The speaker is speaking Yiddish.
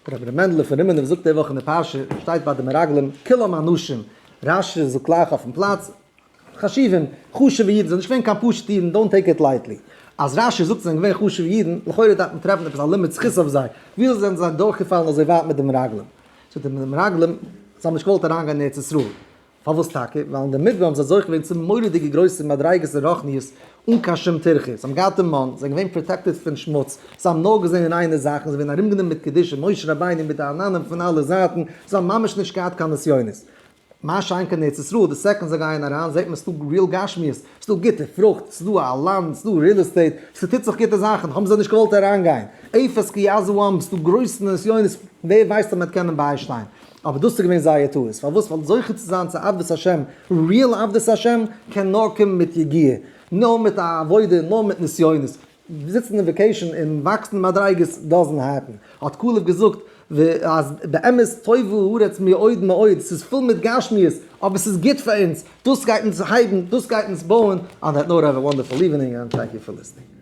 רבי ר' מענדלע פון רימינוב זאגט די וואך אין די פרשה, שטייט ביי די מרגלים, כולם אנשים, רש"י זאגט גלייך אויפן פלאץ, חשובים, חשוב'ע אידן, זענען נישט געווען קיין פשוט'ע אידן, don't take it lightly. אז רש"י זאגט זיי זענען געווען חשוב'ע אידן, לכאורה דארף מען טרעפן עפעס א לימוד זכות אויף זיי, וויאזוי זענען זיי דורכגעפאלן אזוי ווייט מיט די מרגלים? זאגט ער, מיט די מרגלים, זיי האבן נישט געוואלט אריינגיין אין ארץ ישראל. פארוואס טאקע? ווייל אין די מדבר האבן זיי זוכה געווען צו מורא'דיגע גרויסע מדריגות אין רוחניות אן קיין שום טירחה, זיי האבן געהאט די מן, זיי זענען געווען protected פון שמוץ, זיי האבן נאר געזען ריינע זאכן, זיי ווערן ארומגענומען מיט קדושה, משה רבינו מיט די עננים פון אלע זייטן, זיי האבן ממש נישט געהאט קיין נסיונות. מה שאין כן ארץ ישראל, די second זיי גייען אריין זעט מען ס'דא real גשמיות, ס'דא גוטע פרוכט, ס'דא א לאנד, ס'דא real estate, ס'טוט זיך גוטע זאכן, האבן זיי נישט געוואלט אריינגיין. אפס כי יעזו עם, ס'דא גרויסע נסיונות, ווער ווייסט אויב מ'וועט קענען ביישטיין. אבער דאס איז געווען זייער טעות, פארוואס? ווייל זוכה צו זיין צו עבדות השם, real עבדות השם, קען נאר קומען מיט יגיעה, נאר מיט א עבודה, נאר מיט נסיונות. זיצן אין vacation און וואקסן מדריגות doesn't happen. האט כלב געזאגט אז באמת טובה הארץ מאוד מאוד, ס'איז פול מיט גשמיות, אבער ס'איז גוט פאר אונז, דאס גייט אונז הייבן, דאס גייט אונז בויען, on that note have a wonderful evening and thank you for listening.